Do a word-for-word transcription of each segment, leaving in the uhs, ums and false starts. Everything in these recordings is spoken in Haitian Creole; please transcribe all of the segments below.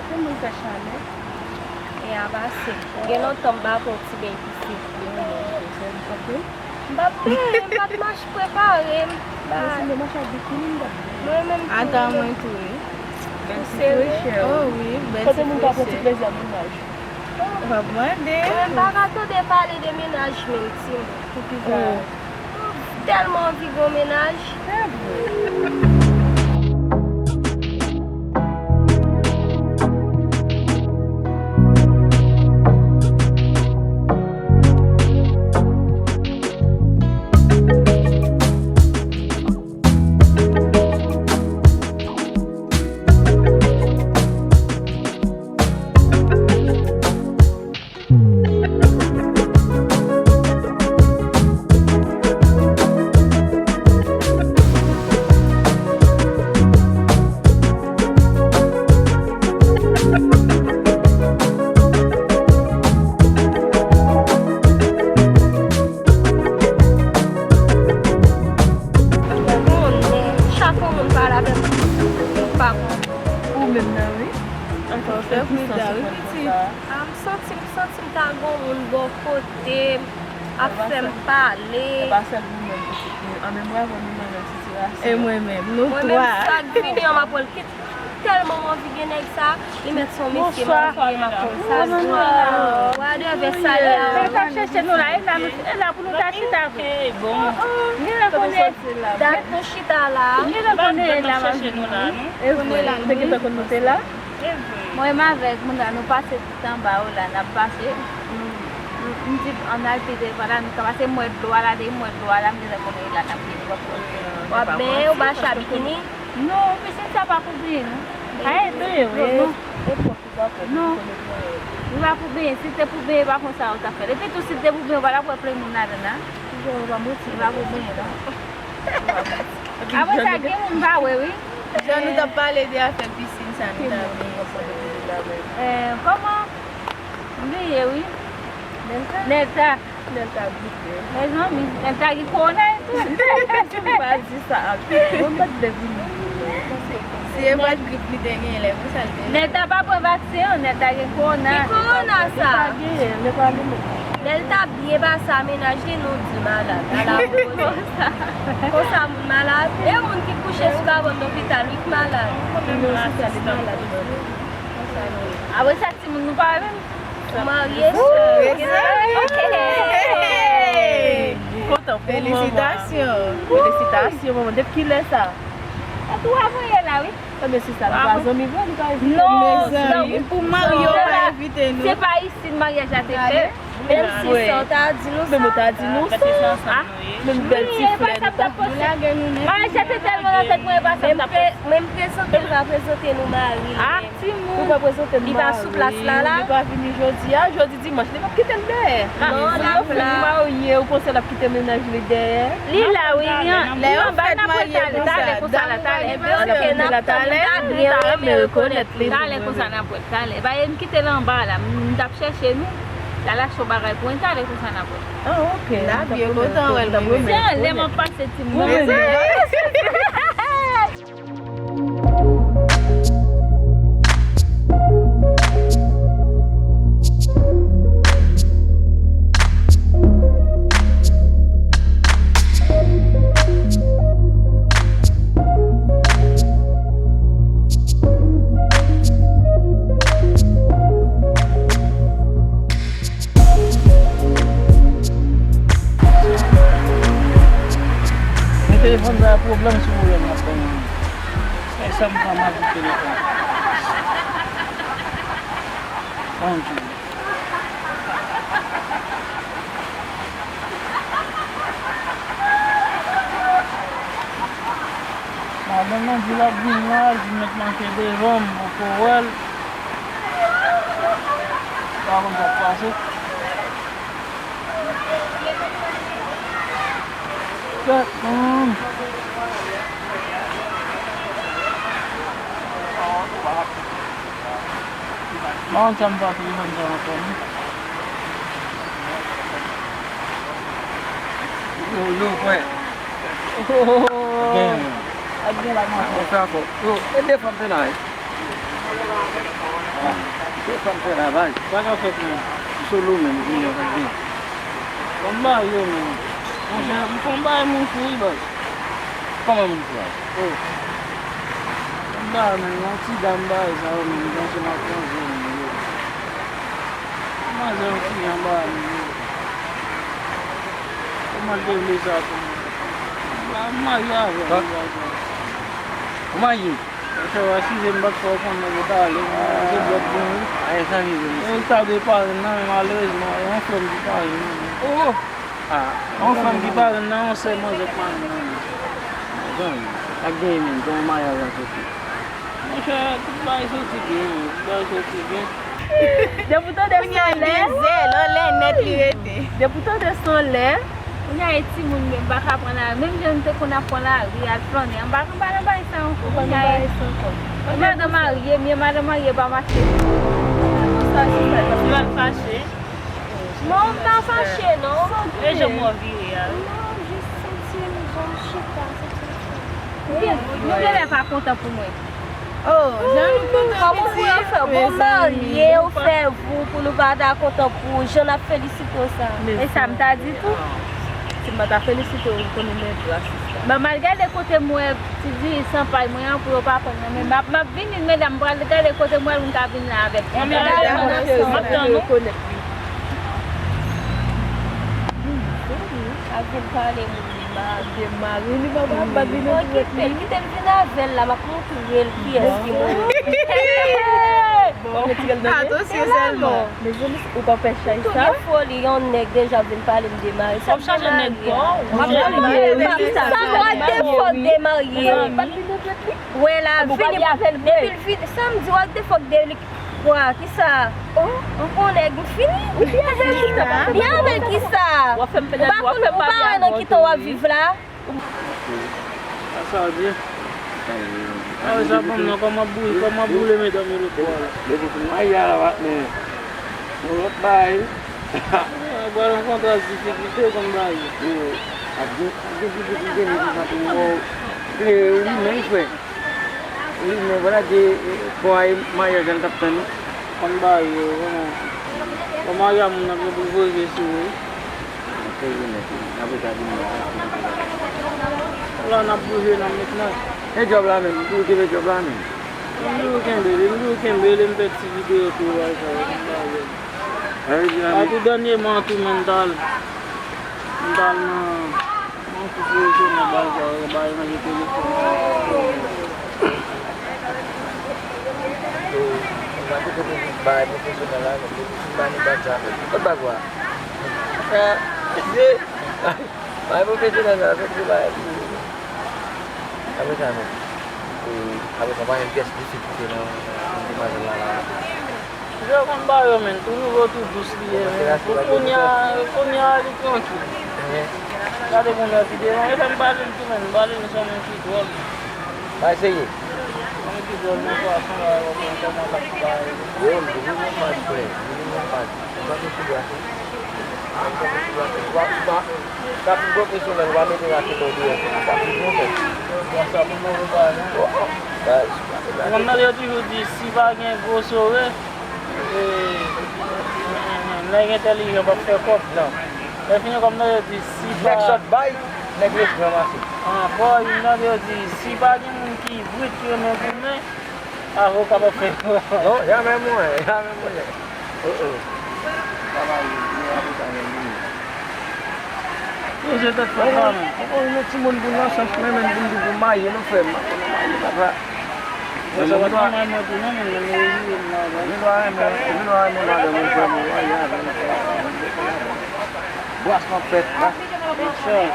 Kòman sa chalè? E a pase. Gen lontan m pa pran yon ti beny pise. Mwen menm tou, sè m tankou. M pa t prepare, m pa t mache prepare m. Mwen sanble mache ak bikini, m pa t prepare. Mwen menm tou. Ata mwen tou, wi. Bèl ti frechè. Oh, wi, bèl ti frechè. Kote moun ka pran ti plezi a mennaj? W ap mande. Mwen menm pa ka tande pale de mennaj menm, timoun. Poukisa? Oh. Tèlman anvi gon mennaj. Se vre. Konnen, chak yon moun pale avè m, m pa konprann. Ou menm nan, wi. Anfen, w fè Frida, wi, pitit. Ah, m santi, m santi m ta gon moun bò kote m, ap fè m pale. E pa sèl ou menm, pitit. Nou, an menm, bravo, nou nan menm sitiyasyon. E mwen menm, nou twa. Mwen menm, sa k vini an, m ap wè l kit. Tèlman m anvi gen nèg sa, li mèt se yon mesye m anvi gen m ap konn sa. Bonswa. Bonswa. Wade vè sa ye a. Mwen t ap chèche nou la, e la nou, e la pou nou ta chita vre. Bon. Gen lè konnen dat nou chita la. Gen lè konnen e la m ap vini. E vre, nou te gentan konn nou te la. Mwen menm avèk moun la, nou pase tout anba yo la, n ap pase. Nou, nou, m di ann al pi devan la, nou ka pase m wè dlo a la, depi m wè dlo a la, m gentan konnen e la n ap vini. W ap benyen, ou pa chita bikini? Non, pisin sa pa pou benyen, non. Ay, tou ye vre. Non, non. Non. Li pa pou benyen. Si te pou benyen, pa konsa yo ta fè l. Epi tou, si te pou benyen, ou pa t ap wè plen moun ladan la. Kijan ou pa manti? Li pa pou benyen, non. Apre sa, gen moun pa wè, wi. Jan nou t ap pale de afè pisin sa, nou ta vin. Eh, kòman? M bliye, wi. Delta? Delta. Nèl ta gripe. Mezanmi, nèl ta gen kowona etou. Si m pa di sa, ap mwen pa t vle vini. Si e pa t grip li te genyen, lè konsa l te la. Nèl ta pa pran vaksen an, nèl ta gen kowona. Ki kowona sa? Li pa genyen, li pa li menm. Nèl ta byen pase a mennaj li, nou di malad. Ala konsa. Konsa moun malad. E moun ki kouche sou kabann lopital, wi, ki malad. Non, se sa, li malad. Konsa nou ye. Apre sa, timoun, nou pa wè menm. Marye, sè. Hey! Kontan pou ou, manman. Felisitasyon. Felisitasyon, manman. Depi kilè sa? A twa mwen ye la, wi. Ebyen, se sa, li pa zanmi vre, li pa evite. Non, non, pou marye, pa evite nou. Se pa isit maryaj la te fèt. Menm si sa, w ta di nou sa. Menm ou ta di nou sa. Menm bèl ti flè nou ta. Maryaj la te tèlman nan tèt mwen, e pa sa m t ap fè. Menm prezante, l pa prezante nou mari li menm. Timoun. Ou pa prezante m mari, li pa sou plas la, la. Li pa vini jodi a, jodi dimanch, li p ap kite l dèyè. Non, l ap la. Ou marye, ou panse l ap kite mennaj li dèyè? Li la, wi, li an, li anba, n ap wè talè, talè konsa la, talè. Talè, talè, m ta byen renmen rekonèt li. Talè konsa n ap wè, talè. Paske m kite l anba la, m t ap chèche nou, l al achte yon bagay pou mwen, talè konsa n ap wè. Ah, ok. N ap byen kontan wè l, wi. Se anlè m ap pase, timoun. Men telefòn sa pwoblèm sou pwoblèm l ap ban mwen. E sa m pa mal pou telefòn. Bonjou. Madanm nan di l ap vin la, li mèt mache devan m, m poko wè l. Pa konn sa k pase. Kèt, hmm. Mwen sa m pa telefòn sa ankò, non. Yo, yo, frè. Gen. Ap gen la, mwen. Mwen fè akò. Yo, e de fwa m te la, wi. Kisa w fè la, baz? Sa k ap fèt menm? M solo menm, milyon kat vin. Ban m ba yo menm. Monchè, m fè yon bagay moun fou wi, baz. Kòman moun fou a? Oh. Ban m ba yo menm, yon ti dam bagay sa yo menm, danse m ap danse menm yo. Manzè yon ti jan ba menm yo. Kòman l te vle sa tou? M marye avè l, m marye. Ou marye? Monchè, w asize m pa t fè w konnen pou pale, se dwèt bon wi. Ay, sa rive, mesye. E l ta dwe pale m nan, men malerezman, e yon frè m ki pale m nan. Oh! Ah, yon frè m ki pale m nan, yon sè manzè k pale m nan. Mezanmi, sa k genyen menm, kòman maryaj la soti? Monchè, tout bagay soti byen, tout bagay soti byen. Depi w tande son lè, depi w tande son lè, kounye a e timoun menm, m pa ka pran lari. Menm jan nou te konn ap pran lari, al flannen, m pa ka pran nan bagay sa ankò. Kounye a e madanm marye, men madanm marye pa mache. Sa se fè, paske l fache. Non, m pa fache, non. E jan mò vire a wi. Non, jis santi m jan m chita, se tout. Nou genlè pa kontan pou mwen. Oh, jan nou kontan pou ou, mezanmi. Bon marye, ou fè vou pou nou pa ta kontan pou ou, jan n ap felisite w sa. E sa m ta di tou. Si m pa ta felisite w, ou konnen men dwa sista. Ban m al gade kote m wè ti diri san pay mwen an pou yo pa pran nan men m. M ap, m ap vini, medam, m pral gade kote m pral, moun ka vin la avèk. Mwen, m ap tann ou. Ap vin pale moun. Demare, demare, li pa, pa, pa vin nan dwèt li. Kite l, kite l vin avè l la, m ap montre l kiyès ki mwen. Bon, retire l nan men. Atansyon sèlman. Mezanmi, ou pa pè chay sa? Tout gen foli, yon nèg deja vin pale m demarye. Sa m chache nèg pa w. M ap demarye. Sa m wè defo demarye. Wè la, vini, depi l vin, sa m di, wè defo de li. Kwa, kisa? Oh, m gon nèg, m fini. Ou byen avè l kisa? Byen avè l kisa? Ou pa konn, ou pa wè nan ki tan w ap viv la? Sa, sa byen. A, sa bon, non, kòman boule, kòman boule medam yo lòt bò a la? Depi w fin marye a la, w ap men yon lòt bagay. Ou pral rankontre ak difikilte, ou konn bagay yo. Yo, ak gen, ak gen difikilte, men se sa pou ou, ou klere, ou limen, frè. Wi, men vwala de, eh, kò a e maryaj la n t ap tann wi. Konn bagay yo, kòman? Bon, maryaj moun nan gen pou voye sou ou. N ap fè jounen, n ap rete a jounen. La n ap bouje, n ap met nan. E djòb la menm, m toujou kenbe djòb la menm. M toujou kenbe li, m toujou kenbe li, m fè ti videyo tou, bagay sa yo, konn bagay yo. A tou dènyèman tou, men m t al, m t al nan Yon ti pwofesyonèl bagay sa yo, bagay nan telefòn. Yo, nan kote pou bagay pwofesyonèl la, men depi sou mani bag sa, tout bagay la. Sa, se bagay pwofesyonèl la, se tout bagay pou apre sa, men, e, apre sa, pa gen pyès difikilte nan, nan demwazèl la, la. Yo konn ba yo, men, tou nouvo, tou dous li ye, men. Pou kounye a, kounye a, li trankil. Gade moun nan videyo, e fè m pale l tou, men, m pale l se yon moun ki dwòl. Pa eseye. Yon moun ki dwòl, men, fason la, yo konn kòman l ap pale. Yo, m di, vin yon paj, frè, vin yon paj. Ou pa gen sou brase. Ou pa gen sou brase. Ou pa, ou pa, sa pi pwofesyonèl, ou pa mete rake bò deyò, sa pi pwofè. Bon, sa pou move pale. Oh, oh. Ou konn nan yo toujou di, si pa gen gwo sore, E, nèg entèlijan p ap fè kòb. Non. Lè fini kòm nan yo di, si pa nèg sòt bay, nèg rete ranmase. An, bò, youn nan yo di, si pa gen moun ki brit ki renmen goumen, avoka p ap fè kòb. Non, jamè mwen, jamè mwen. Oh, oh. Travay, yo, yo, apre sa, men, li. Poze tèt fèt la, men. Poko yon timoun pou nan sans mwen, men pou m di pou m marye, non, frè m. M ap konnen marye, papa. Mwen sa pa t nan men mwen tou, non, men mwen revire m la, baz. Vin w a renmen, vin w a renmen madanm ou, frè m, ou marye avè l, frè m. Bwas m ap fèt la. Tèt chaje.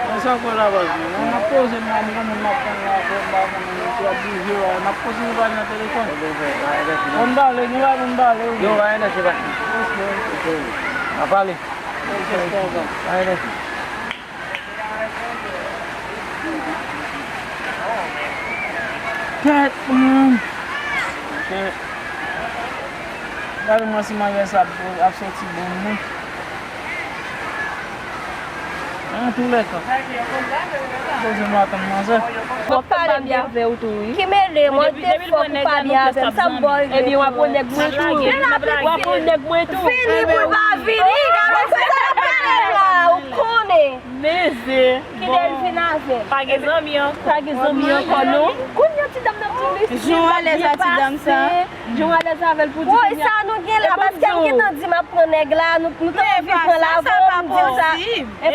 Mwen sa kwè la, baz, men. Mwen, m ap poze m la, m gon moun m ap tann la, frè m, m pa konnen si w ap bouje, w a, m ap kontinye pale nan telefòn. Ebyen, frè, pa envèsi, non. Bon, m pale, nou la pou m pale, wi. Yo, pa envèsi, pa. Ok, ok. N a pale. Ok, frè. Pa envèsi. Tèt mwen. Tèt. Gade mwen si maryaj sa ap, ap soti bon, non. An tou lè ka. Poze m atann manzè. W ap pale byen avè w tou, wi. Ki mele, mwen defo pou pa byen avè m, sa m ba w regle. Ebyen, w ap wè nèg mwen tou. W ap wè nèg mwen tou. Vini pou l pa vini, gade sa l ap pale la, ou konnen. Mezye. Kite l vin avè m. Pa gen zanmi ankò. Pa gen zanmi ankò, non. Kounye a ti dam nan ap di w li. Jan w alèz a ti dam sa. Jan w alèz avè l pou di kounye a. Woy, sa nou gen la, paske m gentan di m ap pran nèg la, nou, nou t anvi pran l avan, m di w sa.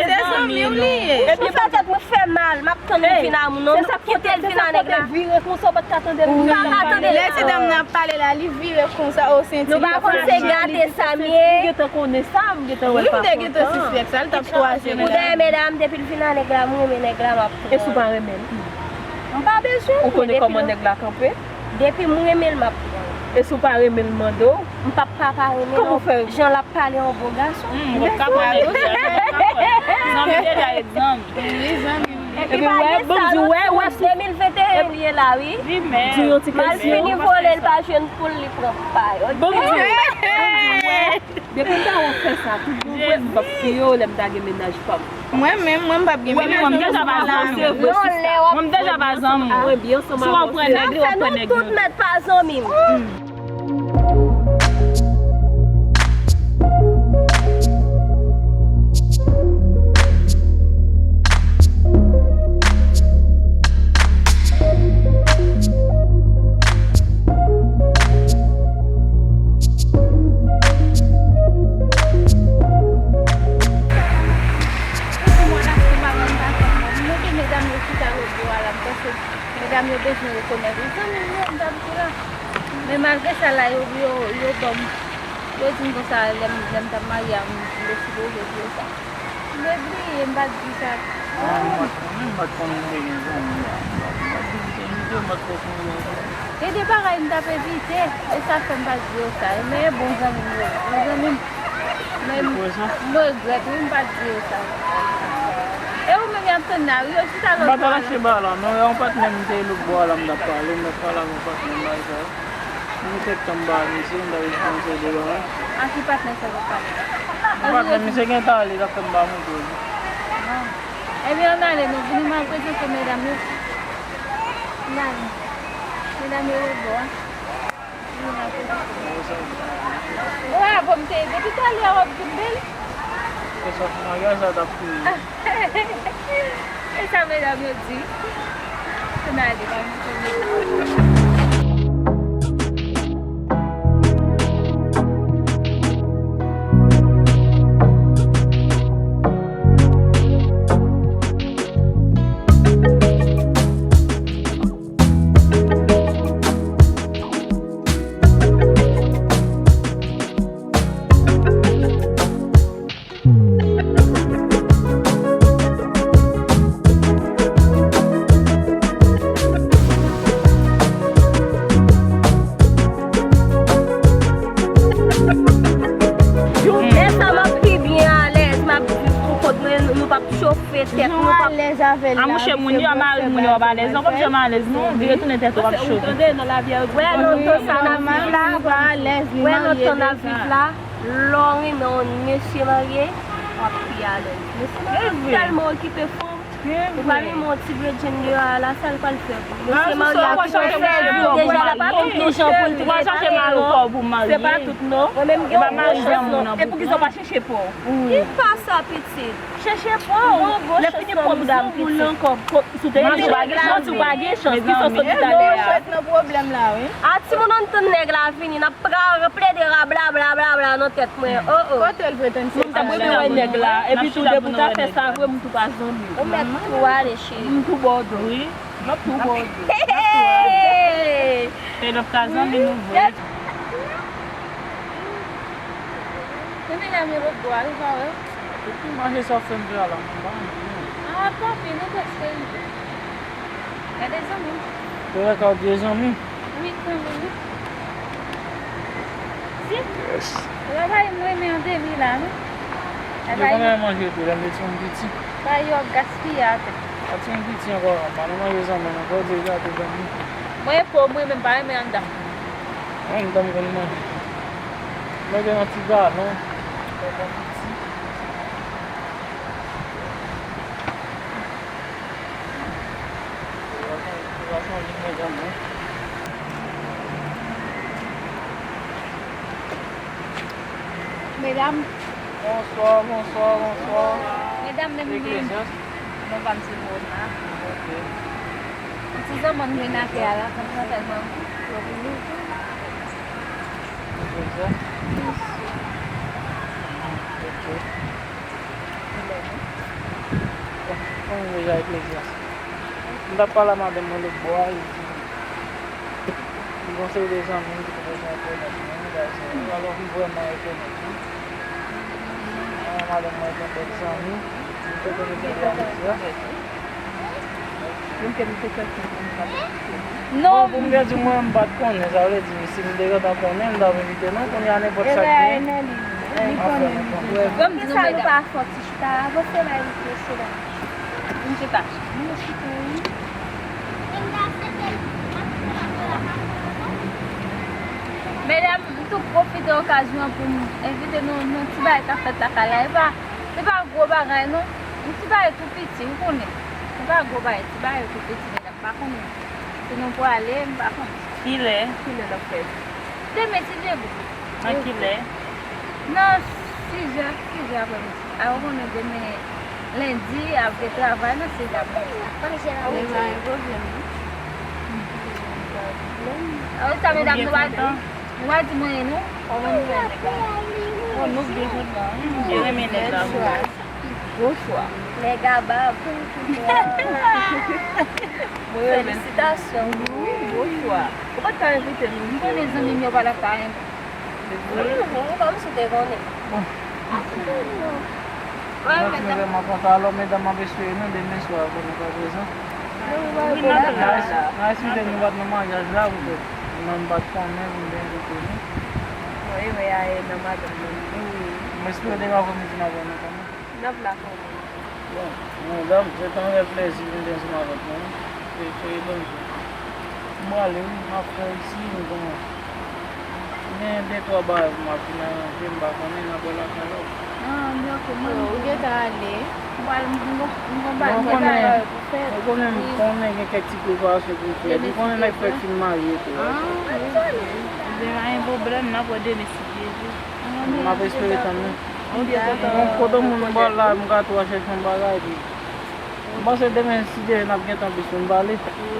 Se zanmi w li ye. Epi sa tèt mwen fè mal, m ap tann li vin a moun, non, m kite l vin a nèg la. Vire konsa, w pa t ka tande l. Ou pa ka tande l. Lè ti dam nan ap pale la, li vire konsa, o senti. Nou pa konn se gate sa m ye. M gentan konnen sa, m gentan wè l pa kontan. Wi, m te gentan sispèk sa, l t ap kwaze. Ou dèyè medam, depi l vin a nèg la, m renmen nèg la, m ap pran. E si w pa renmen l? M pa bezwen l. Ou konnen kòman nèg la kanpe? Depi m renmen l, m ap pran l. E si w pa renmen l, m mande w? M p ap pa pa renmen l. Kòman w fè? Jan l ap pale yon bon gason. Hmm, w ap ka pale wi. Zanmi deja ret zanmi. Wi, zanmi. Epi pa gen sa, nou di w, de mil venteyen li ye la, wi. Li menm. Mal fini vole, l pa jwenn poul, li pran pay. Bon, di w. Depi m ta wè w fè sa, tout bon vre, m p ap kriye w lè m ta gen mennaj pa m. Mwen menm, mwen m p ap gen mennaj. Mwen m deja pa zanmi w. Mwen m deja pa zanmi w. Mwen byen ansanm avè w. Si w ap pran nèg li, w ap pran nèg nou. Tout mèt pa zanmi m. Mwen gen medam yo chita lòt bò a la, m panse medam yo bezwen rekonèt wi. Zanmi m yo, m t ap di la. Men malgre sa la, yo, yo, yo ban m, yo di m konsa, lè m, lè m t ap marye a, m, m te sipoze di yo sa. M te bliye, m pa t di sa. Ah, m pa t konnen, m pa t konnen m te gen zanmi la. M pa t vizite, m pa t fè konn zanmi. Gen de bagay m t ap evite, e sa fè m pa t di yo sa. Men e bon zanmi m yo, bon zanmi m. Men m, m regrèt, wi, m pa t di yo sa. E ou menm y ap tann la, wi, yo chita lòt bò a la. M pa t al achte ba la, non, e yon patnè m te lòt bò a la, m t ap pale, m t ap pale ak yon patnè m bagay sa. Mwen kèk tan m pa wè misye, m ta vin fè yon seri de bagay. A ki patnè sa w ap pale? Yon patnè misye gen tale, l ap fè m pa montre l. Bon. Ebyen, ann ale, nou vini m al prezante medam yo. Ann ale. Medam yo lòt bò a. Vini m al prezante. Bravo, m te depi talè a w ap di m bèl. Se sa pou maryaj la t ap fini. E sa medam yo di? Ann ale, pa montre m. Lè sa m ap pi byen alèz, m ap viv pou kont mwen, nou p ap chofe tèt nou, nou p ap. A mouche moun yo, a mari moun yo, w ap alèz. Non, kòmsi w alèz, non, vire tounen tèt ou, w ap chofe. Wè lòt tan sa n ap viv la, wè lòt tan n ap viv la. Lè w renmen yon mesye marye, w ap pi alèz. Mesye marye ap tèlman okipe fanm, ou pa renmen yon ti bredjenn deyò a la, sa l pral fè pou mesye marye a ki fè vi deja, l ap konn ki jan pou l trete yo. Se pa tout non. Mwen menm gen yon bon chans non. E poukisa w pa chèche pa w? Ki pa sa pitit? Chèche pa w. Lè fini pwòp zanmi w la ankò. Si w te gen chans, ou pa gen chans. Ki sa w sot di talè a? A timoun, ann tann nèg la vini, n ap Pra, plede ra bla bla bla bla nan tèt mwen. Oh, oh. Kote l vre tann se. M ta renmen wè nèg la. Epi tou depi w ta fè sa vre, m tou pa zanmi w. Ou mèt tou ale cheri. M tou ba w do. Wi. M ap tou ba w do. Fè n ap ka zanmi nou vre. Se medam yo lòt bò a, wi, pa wè. Epi mache sa w fè m fè a la, m pa renmen. Ah, tanpri, nou prèske rive. Gade zanmi m. Se vre sa w di e zanmi? Wi, zanmi m. Si. Yes. Travay m renmen an deli la, non. Yo konbyen manje tou, lè m te ti yon piti. Travay yo ap gaspiye atè. Pa ti yon piti ankò, m pa nan manje zanmi m ankò, deja te zanmi. Mwen po, mwen menm pa renmen anndan. Mwen, anndan m konn manje. Mwen gen yon ti galon. Yon bon piti. Sa se yon liv medam mwen. Medam. Bonswa, bonswa, bonswa. Medam, men m gen. Iglesias. Non pa m se Mona. Ok. Yon ti zanmann vin atè a la, konsa sèlman. Iglesias? Ok. Bon, bon, deja Iglesias. M t ap pale a madanm mwen lòt bò a, li di, li gon seri de zanmi m ki te bezwen entènèt mwen, bagay sa yo. Alò, m vrèman rekonèt li. Ah, madanm mwen gen bèl zanmi. M te konekte avèk li. Moun ke m te fè sou moun pa te kite. Non. Bon, pou m te di mwen, m pa t konnen, sa vle di, si m te gentan konnen, m t ap envite nou, kounye a nenpòt sa k gen. Li konnen. Bon, m di nou, medam. Sa nou pa fò ti chita, avanse la, mesye la. M chita. M chita, wi. Medam, m tou pwofite okazyon an pou m envite nou nan ti bagay k ap fèt lakay la. E pa, e pa gwo bagay, non. Yon ti bagay tou piti, ou konnen. E pa gwo bagay, ti bagay tou piti, medam. M pa konnen. Si nou prale, m pa konnen. Kilè? Kilè n ap fè? Demen, si Dye vle. Nan kilè? Nan sizè, sizè aprèmidi. A, ou konnen demen lendi, ap gen travay nan sizè aprèmidi. Li pa gen pwoblèm, non. A, wi, sa, medam, nou pa, nou pa di mwen, non. Kòman nou wè nèg la? Bon, nou byen kontan, wi. Mwen renmen nèg la, wi. Gwo chwa. Nèg a bab. Felisitasyon. Wi, gwo chwa. Ou pa t ka envite nou. M konnen zanmi m yo pa t ap ka renmen. Wi, wi, kòmsi w te konnen. Bon. Mwen vrèman kontan. Alò, medam, m ap espere nou demen swa pou nou ka prezan. Wi, n ap la. N a eskize nou pa t nan maryaj la, poutèt mwen m pa t konnen pou m te envite nou. Wi, wi, a, e nan madanm mwen. Wi. M espere demen aprèmidi n ap wè nou kanmenm. N ap la kanmenm. Bon, medam, se te yon rèv plèzi vin ansanm avèk nou. Se, se yon bon jou. M prale, wi, m ap fè isi, m konnen. Gen de twa bagay pou m ap vin aranje, m pa konnen, n ap wè lakay la. Ah, dakò, mwen, ou gentan ale. M pral, m gon, m gon bagay pou fè. Ou konnen, m konnen gen kèk ti preparasyon pou m fè. Ou konnen nèg fèk fin marye tou. Ah, wi. Ebyen, pa gen pwoblèm, n ap wè demen si Dye vle. M ap espere tann nou. Bon, kote moun m pral la, m ka tou al chèche yon bagay, epi m panse demen, si Dye vle, n ap gentan plis moun pale.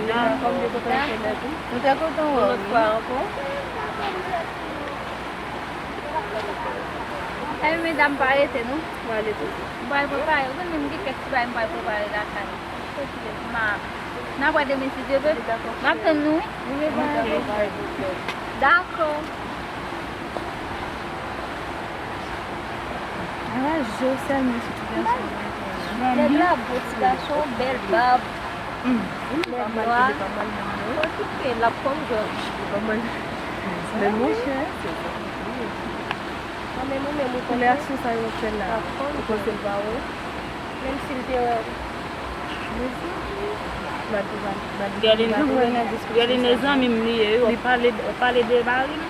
Dakò, m te kontan wè w. Nou te kontan wè w, wi. Yon lòt fwa ankò. Ebyen, medam, pa rete, non. M pral prepare. Ou konnen m gen kèk ti bagay m pral prepare lakay. Ma, n ap wè demen, si Dye vle. N ap tann nou, wi. Dakò. Ala je w sèlman sou ti gason. Nèg la bon ti gason, bèl bab. Nèg nwa. Okipe l ap kòm jòj. Men monchè, mwen menm ou menm ou konprann. Koulè aksyon sa yo ap fè la. Ou panse l pa wè? Menm si l te wè. Gade, gade zanmi m li ye, wi, w ap pale, w ap pale de mari m.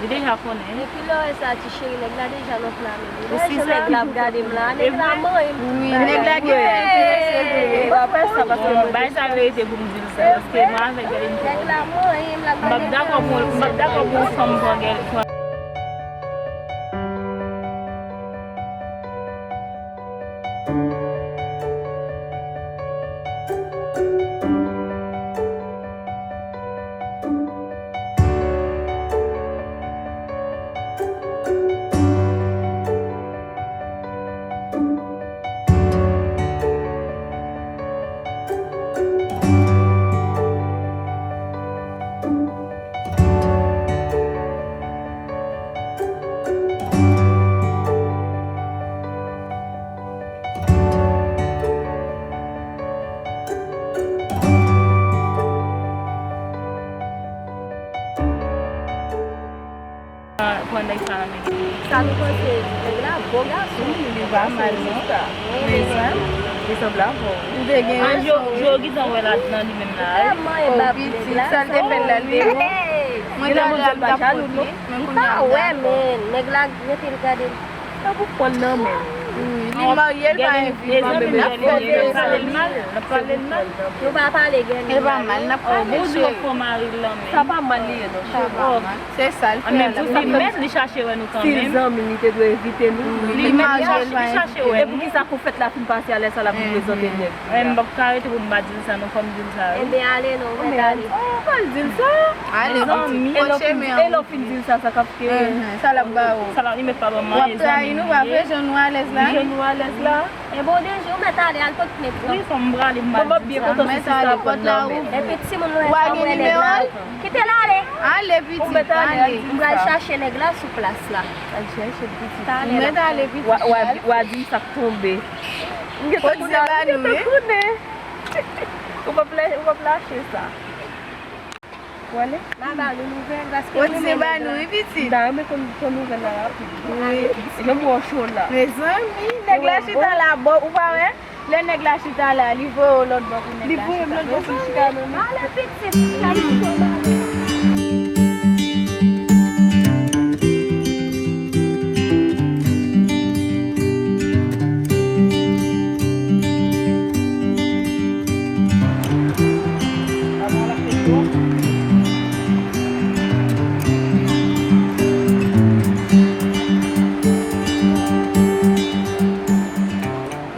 Li deja konnen. Epi lè w wè sa, ti cheri, nèg la deja nan plan li. Ou si sa. Nèg la ap gade m la, nèg la manyen m. Wi, nèg la gen enterese vre. Ou pa fè sa paske mwen bay sa verite pou m di l sa, paske mwen avèk Gèlin. Nèg la manyen m, l ap gade m. M p ap dakò pou, m p ap dakò pou yon fanm pran Gèlin, pran Pran nèg sa nan men. Sa nou panse? Nèg la bon gason. Wi, li pa mal, non. Mezanmi. Li sanble avè w. Ou te gen rezon, wi. An, yo, yo gentan wè ladan li menm la, wi. Tèlman e bab nèg la. Sa l te fè l la, l te bon. Mwen te di l pa jalou, non. Li pa wè, men nèg la rete l gade l. Tankou pran l nan men l. Wi, Li marye, l pa envite. Mezanmi, l ap fè l mal, l ap pale l mal. Nou pa pale, Gèlin. E pa mal, n ap pale, cheri. Sa pa mal li ye, non, cheri. Se sa l fè la. Li mèt, li chache wè nou kanmenm. Si l zanmi, li te dwe envite nou. Li mèt, li chache wè nou. E poukisa kou fèt la fin pase a, lè sa l ap vin prezante nèg li a? M p ap ka rete pou m pa di l sa, non, fò m di l sa, wi. Enben, ale, non, ou mèt ale. Ou pral di l sa? Ale, bon ti pran chemen an. E lè w fin di l sa, sa k ap Sa l ap ba ou? Sa l ap, li mèt pa ban m anyen, zanmi m ye. W ap trayi nou, w ap vle jwenn nou alèz la? Jwenn nou alèz la? E bon, deje, ou mèt ale, al pot plent lan. Wi, fò m prale, m pa di sa. Ou mèt ale, pòt la ouvri. Epi timoun nou, w a gen nimewo l? Kite l ale. Ale, pitit, ale. M pral chache nèg la sou plas la. Al chèche l, pitit. Ou mèt ale, pitit. W a, w a, w a di m sa k tonbe. M gentan konnen, m gentan konnen. Ou p ap lè, ou p ap lache sa. Ou ale? M a ba nou nouvèl, paske ou renmen nèg la. Ou di se ba nou, wi, pitit. M ta renmen konn, konn nouvèl la rapid. Wi. Jan m wè w cho la. Mezanmi, nèg la chita la, bon, ou pa wè? Lè nèg la chita la, li voye w lòt bò pou nèg la chita. Li voye m lòt bò pou l chita, non, non. Ale, pitit, chita, pitit.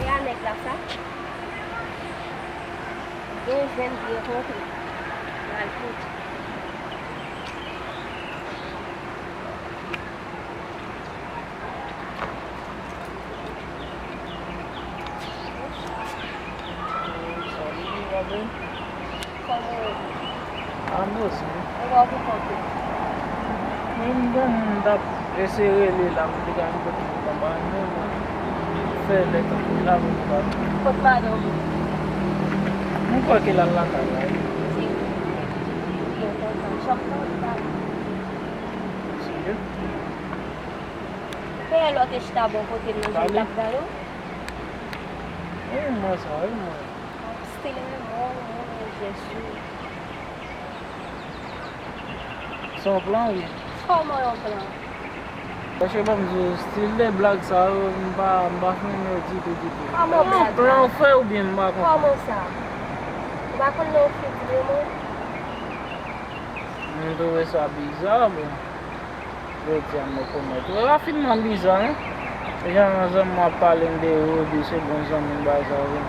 E a nèg la sa? Byen jwenn, byen kontre. Mal fouti. Salut, Robin. Kòman w ye? Ann osi. Mwen gen yon moun m t ap eseye rele la, m te ka vin kote l konprann mwen, mwen fè lè tankou la, mwen pa. Kot madanm ou? Mwen kwè ke l al lakay la, wi. Se vre? Byen kontan. Chòf nan ou pa? Serye? Peye lè w te chita bò kote m nan, jan m t ap gade w. Wi, mwen sa, wi, mwen. Stil renmen w, renmen jès ou. Se yon plan, wi. Kòman yon plan? Paske ban m di w, stil de blag sa yo, m pa, m pa fin renmen yo ditou, ditou. Kòman blag? Plan w fè oubyen m pa konprann? Kòman sa? Ou pa konn lè yon fi di renmen w? M twouve sa biza, bon. Jodi a m rekonèt. Ou wè, pa finman biza, non. Jan zanmi m ap pale m de Ruby, se bon zanmi m, bagay sa yo.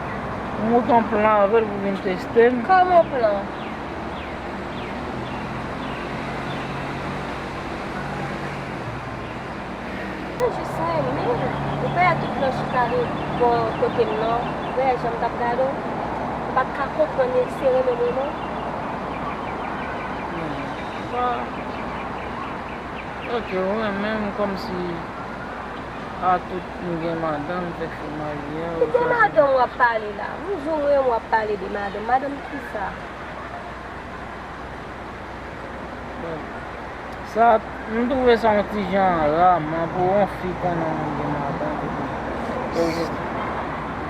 M moute yon plan avè l pou vin teste m. Kòman plan? Mwen jis renmen l. Ou wè tout lè w chita bò kote m nan, ou wè jan m t ap gade w. M pa t ka konprann se renmen mwen non. Hmm. Bon. Ok, ou renmen m kòmsi a tout m gen madanm, fèk se marye a, ou chwazi. Ki de madanm w ap pale la? M di w mwen w ap pale de madanm. Madanm kisa? Bon, sa, m twouve sa yon ti jan raman pou yon fi konnen yon moun gen madanm epi.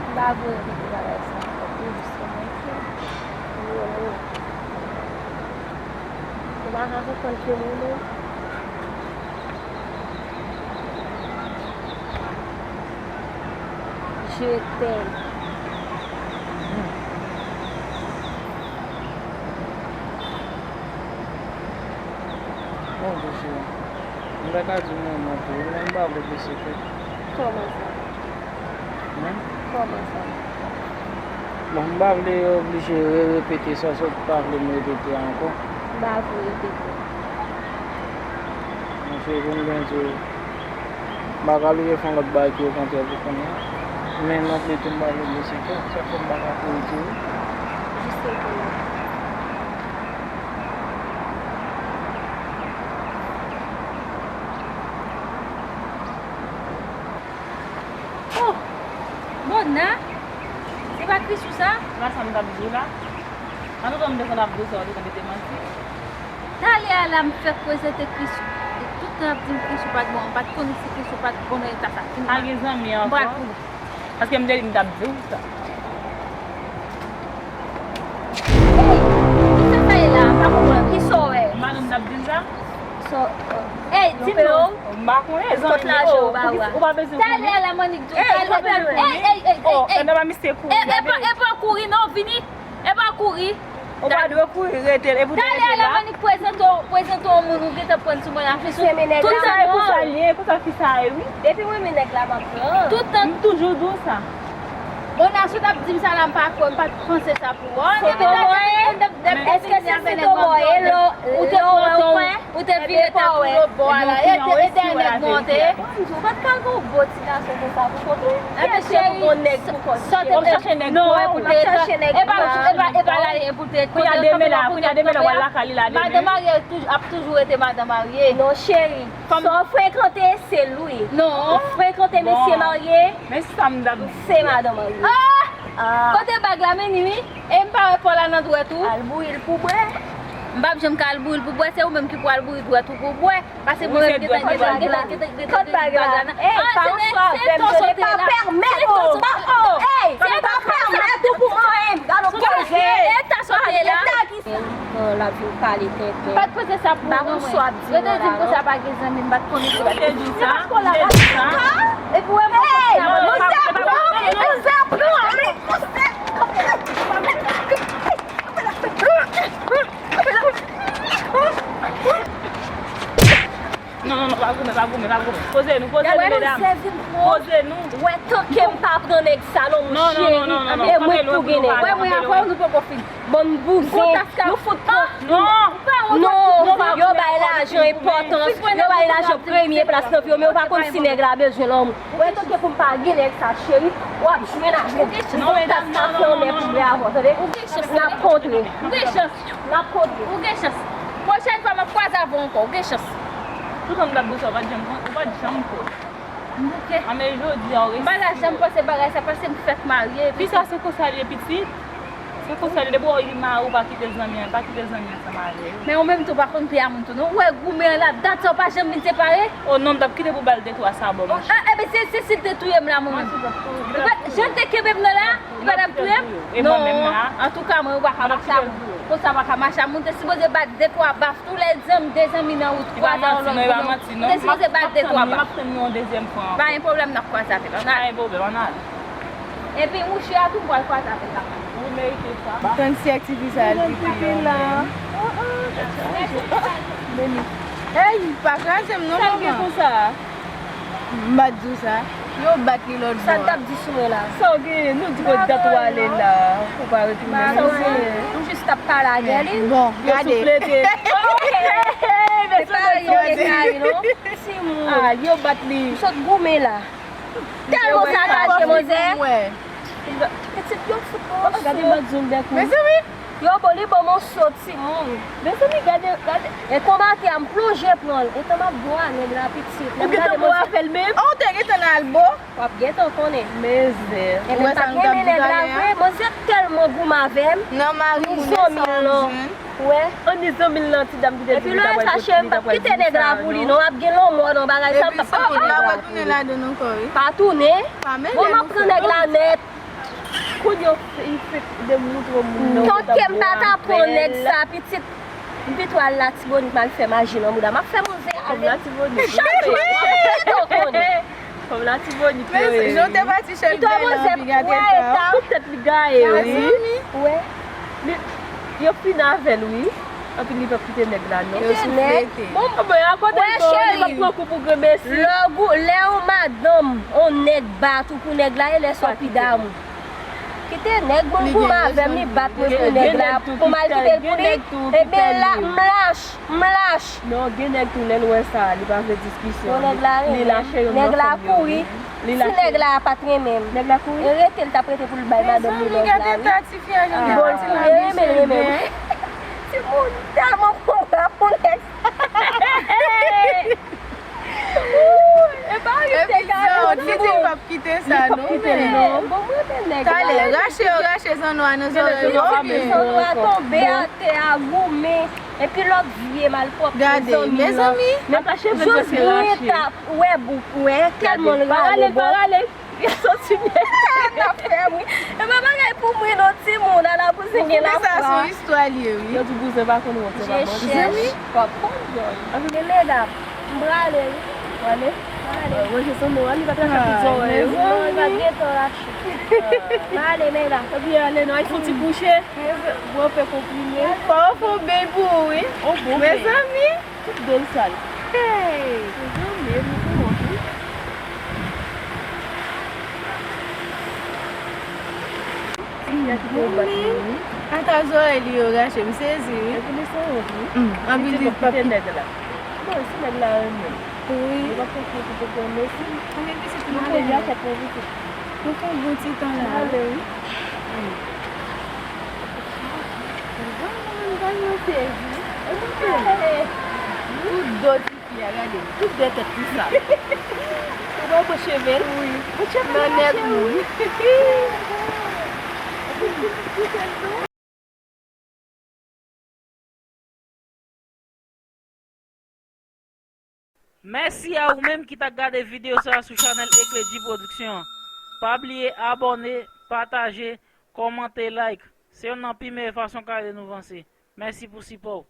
M pa vle repete bagay sa ankò. M jis kòmanse. M renmen w. Ou pa ka konprann ke m renmen w? Je t'aime. Bon, cheri. M ta ka di w mwen menm tou, men m pa vle blese kè. Kòman sa? Kòman sa? Bon, m pa vle oblije re-repete sa, sa w pa vle m repete ankò. M pa vle repete. Monchè, pou m byen di w, m pa ka bliye fè yon lòt bagay ki okontrè pou kounye a. Men non plis tou, m pa vle blese kè w. Sa k fè m pa ka kouri di w. Jis kounye a. Oh! Mona? Se pa Christian sa? Nan sa m t ap di w la. Antouka, m te konn ap di w sa, ou te konn mete manti. Talè a la, m fèk prezante Christian. E tout tan y ap di m Christian pa t bon, m pa t konnen si Christian pa t bon nan eta sa. Pa gen zanmi ankò. Paske m te di m t ap di w sa. Ey, kisa sa ye la? M pa konprann. Kisa w wè? Madanm t ap di l sa? So, oh. Ey, Di m non. M pa konnen, zanmi. Kot lajan ou ba ou a? Ou pa bezwen konnen. Talè a la Monique di w. Ey, talè. Ey, ey, ey, ey, ey. Oh, e pa misye kouri. E, e pa, e pa kouri non, vini. E pa kouri. Ou pa dwe kouri, rete l. E pou talè a la Monique prezante w, prezante w moun ou gentan pran sou mwen la. Tout sa e pou sa l ye, pou sa fi sa ye, wi. Depi mwen renmen nèg la, m ap pran. Tout tan. M toujou di w sa. Bon, Nacho t ap di m sa la, m pa kwè, m pa t panse sa pou ou. Soto mwen, èske se soto mwen, e lè w wè ou kwè? Ou te vire tèt ou lòt bò a la. E dèyè nèg mwen te ye. Ou pa t ka gon gwo ti gason konsa pou kont ou. Ebyen, cheri, sòt ete non, e pou te e pa, e pa, e pa la, e pou te kote kanpe la, kote kanpe la. Madan marye ap toujou rete madan marye. Non, cheri. Sa w frekante, se l wi. Non. Ou frekante mesye marye, se madan marye. Ah! Kote bag la, men ni wi. E m pa wè pa w la nan dwèt ou. Al bouyi l pou bwè. M p ap janm ka al bouyi l pou bwè, se ou menm ki pou al bouyi dwèt ou pou bwè. Paske mwen menm gentan, gentan, gentan, gentan, gentan, kot bag la? Ey, pa yon swa avè m, je ne pa pèmèt ou. Ey, je ne pa pèmèt ou pou mwen. Gade yon koze. E ta sòti la. L ap vin pale tenten. M pa t panse sa pou ou non mwen. Yo te di m konsa pa gen zanmi, m pa t konnen si pa t gen zanmi. Epi w wè mwen konsa. Non, non, non, pa goumen, pa goumen, pa goumen. Poze nou, poze nou, medam. Poze nou. Wè, tanke m pa pran nèg sa non, mouche. E mwen k pou gen nèg. Wè, mwen avè w, nou poko fin. Bann bouzen, nou fout pran. Non, non, yo bay lajan enpòtans, yo bay lajan premye plas nan vi yo, men yo pa konn si nèg la bezwen lanmou. Wè, tanke pou m pa gen nèg sa, cheri, w ap jwenn avè m. Non, medam, non, non, non, non, non. N ap kontre. Ou gen chans. N ap kontre. Ou gen chans. Pwochèn fwa m ap kwaze avè w ankò. Ou gen chans. Toutan m t ap di w sa, ou pa t janm, ou pa t janm kwè. M bouke. A, men jodi a, ou resi. M pa ta janm panse bagay sa, paske m fèk marye. Fi sa se konsa l ye pitit. Se konsa l ye. Depi w ri mari w, pa kite zanmi an, pa kite zanmi ansanm avè yo. Men ou menm tou pa konn pye a moun tou non. Ou wè goumen an la, dat sa w pa janm vin separe? O non, m t ap kite pou ba l de twa sabò, monchè. A, ebyen se, se si l te touye m la, mwen menm. Jan l te kenbe m nan la, Li pa t ap touye m? Non. Antouka, mwen, ou pa ka mache ak moun. Konsa pa ka mache ak moun. Te sipoze bat de twa baf tou lè zanmi, de zanmi nan wout kwaze ansanm pou nou. Te sipoze bat de twa baf. Pa gen pwoblèm, n ap kwaze avè l. Ann al. Pa gen pwoblèm, ann al. Epi mouche a tou, m pral kwaze avè l la. Ou merite sa. Tann si ak tifi sa al pipi yo menm. Ey, pa kraze m non, manman. Sa l gen konsa? M pa t di w sa. Yo bat li lòt bò a. Sa n t ap di sou mwen la? Sa w genyen? Nou di kot dat ou ale la, ou pa retounen. Sa w genyen? M jis t ap pale avè li. Bon, gade. Yo souflete. Ok. Hey, hey, hey, mesye, mesye, mesye. Timoun. Ah, yo bat li. M sot goumen la. Tèlman sakaje, manzè. Pitit yo fout mwen sou. Gade bòt zong bèk ou. Mezanmi. Yo bon, li ban m yon so timoun. Mezanmi, gade, gade. Etan m atè a, m plonje pran l. Etan m ap bo a nèg la pitit. Ou gentan bo avè l menm? Oh, ou te gentan nan al bo? W ap gentan konnen. Mezè. Ebyen, m pa t renmen nèg la vre. Manzè tèlman goumen avè m. Nan mari moun nan sa w jwenn. Wè. Ann ni zanmi l lan, ti dam ki te di li ta pral pot, li ta pral di sa, non. Epi lè sa, cheri, m p ap kite nèg la pou li, non. W ap gen lanmò nan bagay sa, m p ap kite nèg la pou li. Epi si w la pral tounen ladann ankò, wi. Pa tounen. Bon, m ap pran nèg la nèt. Kounye a, w fè, w fè demontre moun nan. Tanke m pa ta pran nèg sa, pitit, m pito al Latibonit, m al fè maji nan bouda. M ap fè manzè ale. Kòm Latibonit. Chak jou, w ap fè to konnen. Kòm Latibonit, men jan w te pati chèlbè lan, pi gade eta. Tout tèt li gaye, wi. Wè. Li, yo fin avè l, wi. Anpi li p ap kite nèg la, non. Kite nèg. Bon, bon, akote l, li p ap pran kou pou grenmesi. Lè w gou-, lè yon madanm, yon nèg bat ou pou nèg la, e lè sa w pi damou. Kite nèg, bon, goumen avè m, li bat mwen pou nèg la, pou m al kite l pou li. Ebyen la, m lach, m lach. Non, gen nèg tou, lè l wè sa, li pa vle diskisyon. Bon, nèg la renmen m. Li lache youn nan fanm yo, wi. Li lache. Si nèg la pa t renmen m, nèg la kouri? E rete, l t ap rete pou l bay madanm li lòv la, wi. Bon, li renmen l, renmen m. Timoun tèlman konn rap pou nèg sa. Epi di w, di w p ap kite sa, non, men. Bon, mwen te nèg la. Talè, rache yo, rache zannwa nan zòrèy yo. Zanno a tonbe atè a, goumen. Epi lòt vye malpwòpte zanmi l lan. Gade, mezanmi. Jis bouyen tap, wè bouk, wè, tèlman l rale bò. Yo soti byen. N ap fè, wi. E pa bagay pou mwen non, timoun, ala bouzen gen lafwa. Sa se yon istwa li ye, wi. Yo di bouzen pa konn wont, se pa bon. Jechèch. W ap konn jòl. Anpi gen medam. M prale, wi. Prale? Prale. Mwen, se son nou, li pa t rache tout zòrèy, wi. Non, li pa t gen tan rache. Prale, men la. Epi ale, non, al fè yon ti kouche. Bwè yon pe konprime. Fò w fè yon beny pou ou, wi. Oh, bon, mezanmi. Tout do l sal. Hey! Mezanmi, epi pou wont, wi. Ata zòrèy li yo rache, m sezi, wi. Epi li se wont, wi. Anpil li pa kite nèg la. Bon, si nèg la renmen. Wi. Li pa fè fè tout bon mesi. Anpil pitit mwen ale. Mwen fè yon bon ti tan la. Mwen ale, wi. Tout do tifi a, gade. Tout de tèt li sal. Ou wè bon cheve l? Wi. Bon cheve l mache, wi. Mèsi a ou menm ki t ap gade videyo sa a sou chanèl Ecledi Production. Pa bliye abòne, pataje, kòmante, like. Se youn nan pi meyè fason k ap ede nou vanse. Mèsi pou sipò w.